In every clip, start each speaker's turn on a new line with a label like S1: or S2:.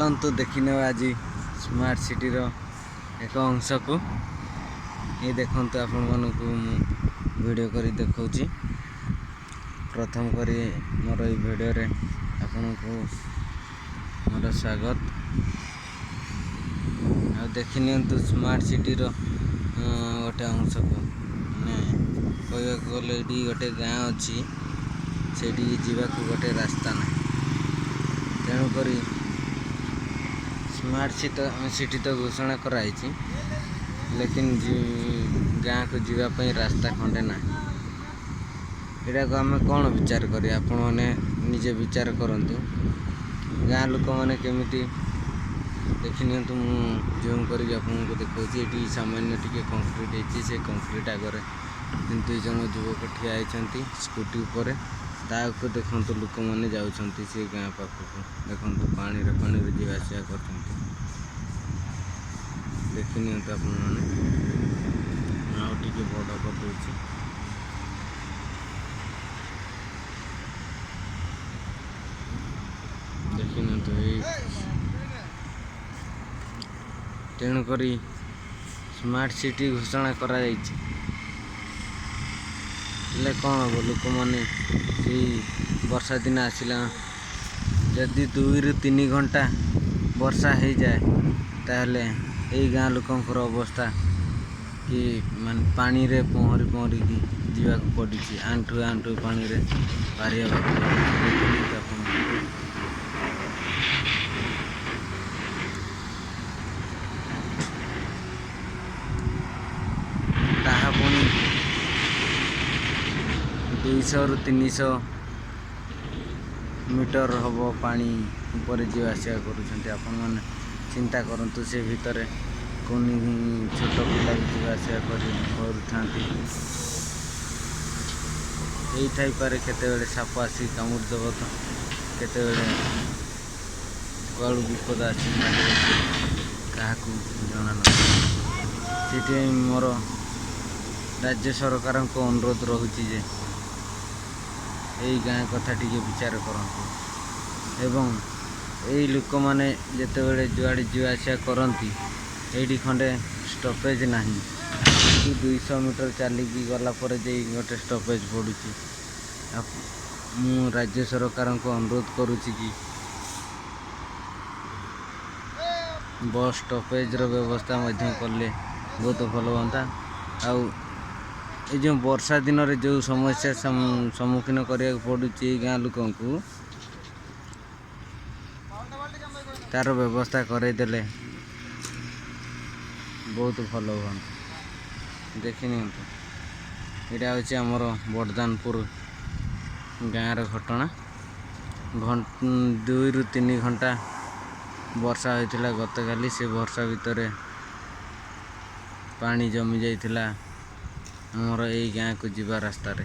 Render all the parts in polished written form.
S1: ଚାଲନ୍ତୁ ଦେଖିନେବା ଆଜି ସ୍ମାର୍ଟ ସିଟିର ଏକ ଅଂଶକୁ। ଏଇ ଦେଖନ୍ତୁ, ଆପଣମାନଙ୍କୁ ମୁଁ ଭିଡ଼ିଓ କରି ଦେଖାଉଛି। ପ୍ରଥମ କରି ମୋର ଏଇ ଭିଡ଼ିଓରେ ଆପଣଙ୍କୁ ମୋର ସ୍ୱାଗତ। ଆଉ ଦେଖିନିଅନ୍ତୁ ସ୍ମାର୍ଟ ସିଟିର ଗୋଟେ ଅଂଶକୁ। ମାନେ କହିବାକୁ ଗଲେ ଏଇଠି ଗୋଟେ ଗାଁ ଅଛି, ସେଇଠିକି ଯିବାକୁ ଗୋଟେ ରାସ୍ତା ନାହିଁ। ତେଣୁକରି ସ୍ମାର୍ଟ ସିଟି ତ ଘୋଷଣା କରାହେଇଛି, ଲେକିନ୍ ଗାଁକୁ ଯିବା ପାଇଁ ରାସ୍ତା ଖଣ୍ଡେ ନାହିଁ। ଏଇଟାକୁ ଆମେ କ'ଣ ବିଚାର କରିବା? ଆପଣମାନେ ନିଜେ ବିଚାର କରନ୍ତୁ। ଗାଁ ଲୋକମାନେ କେମିତି, ଦେଖିନିଅନ୍ତୁ, ମୁଁ ଜୁମ୍ କରିକି ଆପଣଙ୍କୁ ଦେଖାଉଛି। ଏଠି ସାମାନ୍ୟ ଟିକେ କଂକ୍ରିଟ୍ ହେଇଛି। ସେ କଂକ୍ରିଟ୍ ଆଗରେ ଦୁଇ ଜଣ ଯୁବକ ଠିଆ ହେଇଛନ୍ତି ସ୍କୁଟି ଉପରେ। ତାକୁ ଦେଖନ୍ତୁ, ଲୋକମାନେ ଯାଉଛନ୍ତି ସେ ଗାଁ ପାଖକୁ। ଦେଖନ୍ତୁ, ପାଣିରେ ପାଣିରେ ଯିବା ଆସିବା କରୁଛନ୍ତି। ଦେଖିନିଅନ୍ତୁ ଆପଣମାନେ, ଆଉ ଟିକେ ବଡ଼ କରିଦେଉଛି। ଦେଖିନିଅନ୍ତୁ ଏଇ। ତେଣୁକରି ସ୍ମାର୍ଟ ସିଟି ଘୋଷଣା କରାଯାଇଛି, ହେଲେ କ'ଣ ହେବ? ଲୋକମାନେ ସେଇ ବର୍ଷା ଦିନ ଆସିଲା, ଯଦି 2ରୁ 3 ଘଣ୍ଟା ବର୍ଷା ହେଇଯାଏ, ତାହେଲେ ଏଇ ଗାଁ ଲୋକଙ୍କର ଅବସ୍ଥା କି ମାନେ ପାଣିରେ ପହଁରି ପହଁରିକି ଯିବାକୁ ପଡ଼ୁଛି। ଆଣ୍ଠୁ ଆଣ୍ଠୁ ପାଣିରେ ପାରି ହେବାକୁ ପଡ଼ୁଛି। ଦେଖିନିଅନ୍ତୁ ଆପଣ। ତାହା ପୁଣି 200ରୁ 300 ମିଟର ହେବ ପାଣି ଉପରେ ଯିବା ଆସିବା କରୁଛନ୍ତି। ଆପଣମାନେ ଚିନ୍ତା କରନ୍ତୁ, ସେ ଭିତରେ କୁନି ଛୋଟ ପିଲା ବି ଯିବା ଆସିବା କରୁଥାନ୍ତି। ହେଇଥାଇପାରେ, କେତେବେଳେ ସାପ ଆସିକି କାମୁଡ଼ି ଦେବ ତ, କେତେବେଳେ କୁଆଡ଼ୁ ବିପଦ ଆସିକି ମାଡ଼ି ବସିବ, କାହାକୁ ଜଣା ନଥାଏ। ସେଥିପାଇଁ ମୋର ରାଜ୍ୟ ସରକାରଙ୍କୁ ଅନୁରୋଧ ରହୁଛି ଯେ ଏଇ ଗାଁ କଥା ଟିକେ ବିଚାର କରନ୍ତୁ। ଏବଂ ଏଇ ଲୋକମାନେ ଯେତେବେଳେ ଯୁଆଡ଼େ ଯିବା ଆସିବା କରନ୍ତି, ଏଇଠି ଖଣ୍ଡେ ଷ୍ଟପେଜ୍ ନାହିଁ କି 200 ମିଟର ଚାଲିକି ଗଲା ପରେ ଯାଇ ଗୋଟେ ଷ୍ଟପେଜ୍ ପଡ଼ୁଛି। ମୁଁ ରାଜ୍ୟ ସରକାରଙ୍କୁ ଅନୁରୋଧ କରୁଛି କି ବସ୍ ଷ୍ଟପେଜ୍ର ବ୍ୟବସ୍ଥା ମଧ୍ୟ କଲେ ବହୁତ ଭଲ ହୁଅନ୍ତା। ଆଉ ଏ ଯେଉଁ ବର୍ଷା ଦିନରେ ଯେଉଁ ସମସ୍ୟା ସମ୍ମୁଖୀନ କରିବାକୁ ପଡ଼ୁଛି ଏଇ ଗାଁ ଲୋକଙ୍କୁ, ତାର ବ୍ୟବସ୍ଥା କରାଇଦେଲେ ବହୁତ ଭଲ ହୁଅନ୍ତା। ଦେଖିନିଅନ୍ତୁ, ଏଇଟା ହେଉଛି ଆମର ବଡ଼ଦାନପୁର ଗାଁର ଘଟଣା। 2ରୁ 3 ଘଣ୍ଟା ବର୍ଷା ହୋଇଥିଲା ଗତକାଲି। ସେ ବର୍ଷା ଭିତରେ ପାଣି ଜମି ଯାଇଥିଲା ଆମର ଏଇ ଗାଁକୁ ଯିବା ରାସ୍ତାରେ।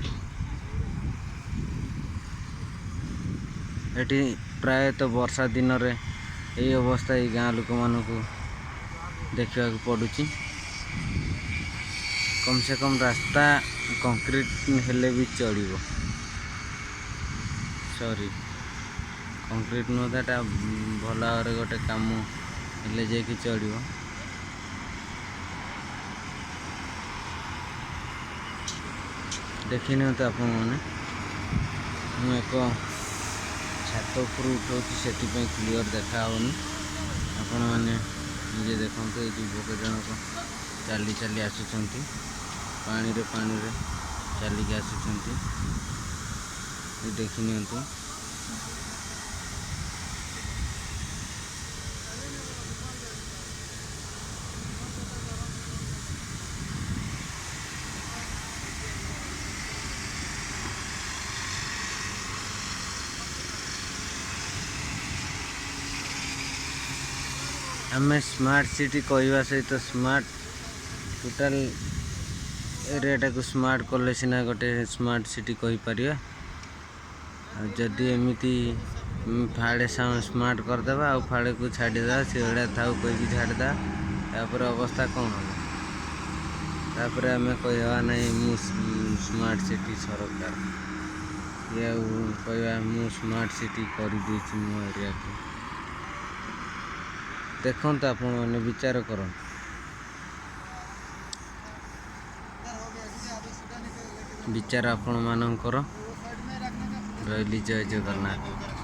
S1: ଏଠି ପ୍ରାୟତଃ ବର୍ଷା ଦିନରେ ଏଇ ଅବସ୍ଥା ଏଇ ଗାଁ ଲୋକମାନଙ୍କୁ ଦେଖିବାକୁ ପଡ଼ୁଛି। କମ୍ ସେ କମ୍ ରାସ୍ତା କଂକ୍ରିଟ ହେଲେ ବି ଚଳିବ। ସରି, କଂକ୍ରିଟ ନୁହଁ ତ, ଏଟା ଭଲ ଭାବରେ ଗୋଟେ କାମ ହେଲେ ଯାଇକି ଚଳିବ। ଦେଖିନିଅନ୍ତୁ ଆପଣମାନେ, ମୁଁ ଏକ ଛାତ ଉପରୁ ଉଠାଉଛି, ସେଥିପାଇଁ କ୍ଲିଅର୍ ଦେଖା ହେଉନି। ଆପଣମାନେ ନିଜେ ଦେଖନ୍ତୁ, ଏଇ ଯୁବକ ଜଣକ ଚାଲି ଚାଲି ଆସୁଛନ୍ତି, ପାଣିରେ ପାଣିରେ ଚାଲିକି ଆସୁଛନ୍ତି। ଏ ଦେଖିନିଅନ୍ତୁ। ଆମେ ସ୍ମାର୍ଟ ସିଟି କହିବା ସହିତ ସ୍ମାର୍ଟ ଟୋଟାଲ ଏରିଆଟାକୁ ସ୍ମାର୍ଟ କଲେ ସିନା ଗୋଟେ ସ୍ମାର୍ଟ ସିଟି କହିପାରିବା। ଆଉ ଯଦି ଏମିତି ଫାଳେ ସ୍ମାର୍ଟ କରିଦେବା ଆଉ ଫାଳେକୁ ଛାଡ଼ିଦେବା, ସେଭଳିଆ ଥାଉ କହିକି ଛାଡ଼ିଦେବା, ତାପରେ ଅବସ୍ଥା କ'ଣ ହେବ? ତାପରେ ଆମେ କହିବା ନାହିଁ ମୁଁ ସ୍ମାର୍ଟ ସିଟି ସରକାର ଇଏ, ଆଉ କହିବା ମୁଁ ସ୍ମାର୍ଟ ସିଟି କରିଦେଇଛି ମୋ ଏରିଆକୁ। ଦେଖନ୍ତୁ, ଆପଣମାନେ ବିଚାର କରନ୍ତୁ। ବିଚାର ଆପଣମାନଙ୍କର। ରହିଲି, ଜୟ ଜଗନ୍ନାଥ।